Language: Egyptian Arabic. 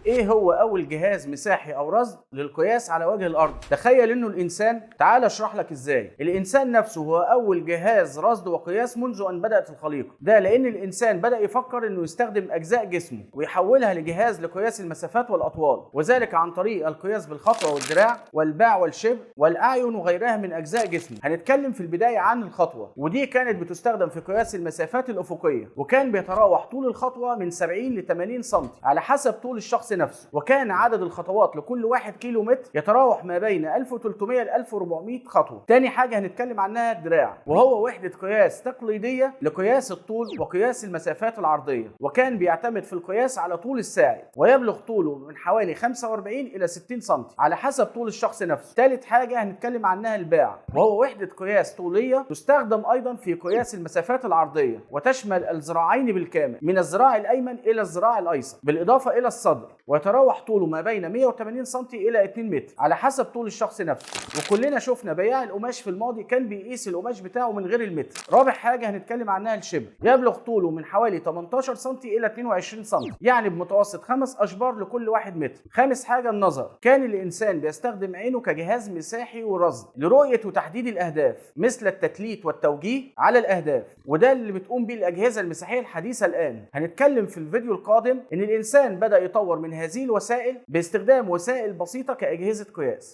ايه هو اول جهاز مساحي او رصد للقياس على وجه الارض؟ تخيل انه الانسان. تعال اشرح لك ازاي. الانسان نفسه هو اول جهاز رصد وقياس منذ ان بدأت الخليقة، ده لان الانسان بدأ يفكر انه يستخدم اجزاء جسمه ويحولها لجهاز لقياس المسافات والاطوال، وذلك عن طريق القياس بالخطوة والذراع والباع والشبر والاعين وغيرها من اجزاء جسمه. هنتكلم في البداية عن الخطوة، ودي كانت بتستخدم في قياس المسافات الافقية، وكان بيتراوح طول الخطوة من 70 ل 80 سم على حسب طول الشخص نفسه، وكان عدد الخطوات لكل 1 كيلو متر يتراوح ما بين 1300 ل 1400 خطوة. تاني حاجة هنتكلم عنها الدراع، وهو وحدة قياس تقليدية لقياس الطول وقياس المسافات العرضية، وكان بيعتمد في القياس على طول الساعد، ويبلغ طوله من حوالي 45 إلى 60 سم على حسب طول الشخص نفسه. تالت حاجة هنتكلم عنها الباع، وهو وحدة قياس طولية تستخدم أيضا في قياس المسافات العرضية، وتشمل الذراعين بالكامل من الذراع الأيمن إلى الذراع الأيسر، بالإضافة إلى الصدر، ويتراوح طوله ما بين 180 سم إلى 2 متر على حسب طول الشخص نفسه. وكلنا شفنا بياع القماش في الماضي كان بيقيس القماش بتاعه من غير المتر. رابع حاجة هنتكلم عنها الشبر، يبلغ طوله من حوالي 18 سم إلى 22 سم، يعني بمتوسط 5 أشبار لكل 1 متر. خامس حاجة النظر، كان الإنسان بيستخدم عينه كجهاز مساحي ورصد لرؤية وتحديد الأهداف، مثل التتليت والتوجيه على الأهداف، وده اللي بتقوم بيه الأجهزة المساحية الحديثة الآن. هنتكلم في الفيديو القادم إن الإنسان بدأ يطور من هذه الوسائل باستخدام وسائل بسيطة كأجهزة قياس.